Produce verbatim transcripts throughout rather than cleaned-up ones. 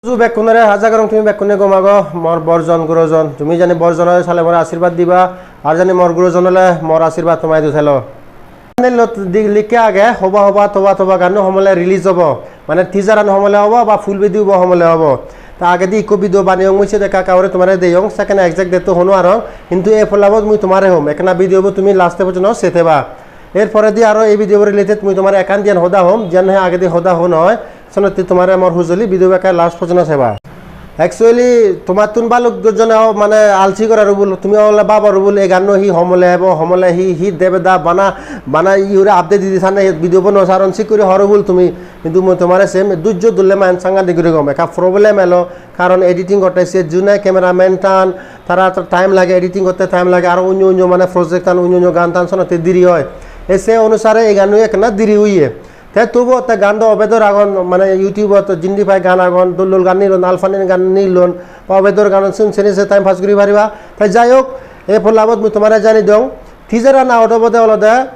Ju bekkunore aja gorong tumi bekkune gom ago, mor borjon gurojon. Tumi jani borjon oi sale more ashirbad diba, ar jani mor gurojon ole mor ashirbad tomai du thelo. Channelot di-, likke age, hoba hoba toba toba ganno homole release obo. Mane teaser an homole obo ba full video bo homole obo. Ta agedi ikko video baneyong mui, siyot ekka ekka guri tomare deyong, second exact date to hono arong. Hintu ei pollabot mui tomare hom, ekkana video bo tumi last e pojjonto sei theba. Er poredi aro ei video bo related mui tomare ekkan diyan hoda hom, jiyan he agedi hoda hon oi. Senotte tomare mor hujoli video bo ekka last pojjonto seba. Actually, tomattun balok jone o mane alsi gorer bul, tumi ole babor bul, ei ganno hi homole ebo, homole hi, hi debe da bana, bana i hure update di di sanne video bo no saron sik guri hor bul tumi. Hintu mui tomare sem dujjo dulle man sangadi guri gom. Ekka problem elo, karon editing gotte se june cameraman tan, tara to time lage, editing gotte time lage, aro onyo onyo mane project tan, onyo onyo gan tan senotte diri oi. E se onusare ei ganno ekkena diri oye. Te tobuo te gan do obedor agon, mane YouTube-ot jindi pai gan agon, dol dol gan nilon, alphanin gan nilon, ba obedor gan sun seni se time pass guri pariba. Te jai hok, ei pollabot mui tomare jani dong, teaser an out obode olode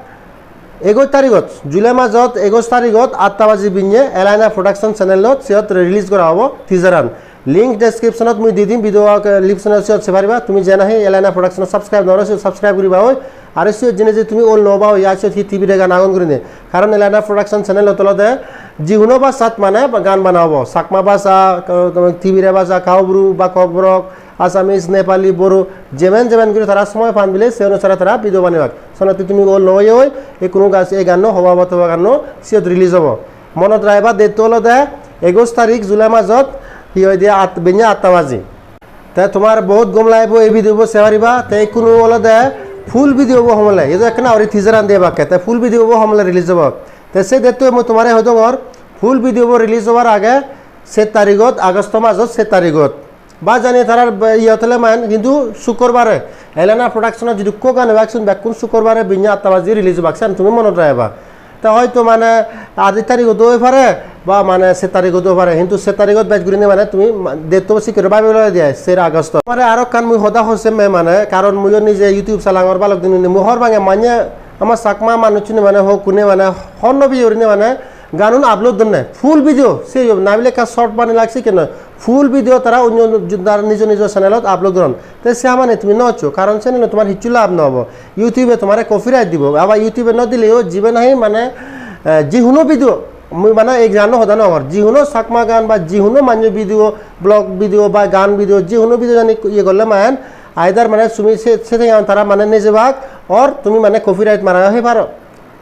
egoj tarigot, July majot egoj tarigot atta baji binye Elena Production channel-ot siyot release gora obo teaser an. Link description-ot mui di dim, video, eh, description-ot siyot sei pariba. Tumi je nahi Elena Production-ot subscribe nw goro, siyot subscribe guriba oi. Aro siyot jeinei je tumi ol nw oba oi, ar siyot hi T V re gan agon gurinei. Karon Elena Production channel-ot olode jihuno bhashat mane gan bana obo. Chakma bhasha, ka-, T V re bhasha, Kaubru ba Kokborok, Assamese, Nepali, Boro, jemen jemen guri tara somoy pan bile se onusare tara video banebak. Senotte tumi ol nw oi, ei kunu gas ei ganno hoba ba toba ganno siyot release obo. Monot raiba date to olode egoj tarik July majot, hi hoide, at, benne atta baji. Te tomar bohut gom lagibo ei video bo sei pariba. Te ikkunu olode full video bo homole, ei je ekkena guri teaser an dibakke, te full video bo homole release obo. Te se date to mui tomare hoi dongor, full video bo release obar age set tarigot, August majot set tarigot. Ba jani tarar be-, iyot ole man, hintu sukkurbare Elena Production-ot jidukko gan obak sun bekkun sukkurbare benne atta baji release obak, siyan tumi monot raiba. Te hoito mane aji tarigot oi pare ba mane set tarigot oi pare, hintu set tarigot bej gurinei mane tumi ma-, date to sikkuri babi loi diye, ser August. Mane aro ekkan mui hoda hoi sem mane, karon muiyo nije YouTube salangor balok din, mui hobor pang mane ama Chakma manuchune mane hokkune mane honno biye gurinei mane ganun upload donne full video, se yo na bile ekka short banei lagse keno, full video tara onyo onyo ju-, tara nijo nijo channel-ot upload goron. Te se hamani tumi nw goccho, karon channel-ot tomar hissu lab nw obo. YouTube-e tomare copyright dibo. Abar YouTube-e nw dileyo jibe nahi mane, eh, jihuno video, mui mane ei ganno hoda nw hongor, jihuno Chakma gan ba jihuno manjo video, vlog video ba gan video, jihuno video jani iye gorle man, either mane tumi se, se thing an tara mane nejebak, or tumi mane copyright mara hei paro.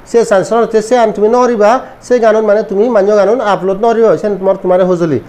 Se chance-an, te siyan tumi nw goriba, se ganun mane tumi manjo ganun upload nw goriba, siyan mor tomare hojoli.